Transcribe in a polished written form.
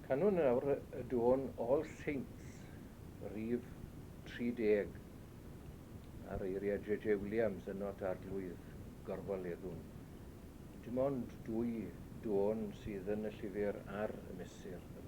Canwn yn awr y dôn All Saints, rif 30, ar eiriau J.J. Williams yn not arglwydd gorfoleddwn. Dim ond dwy dôn sydd yn y llyfr ar y mesur yma.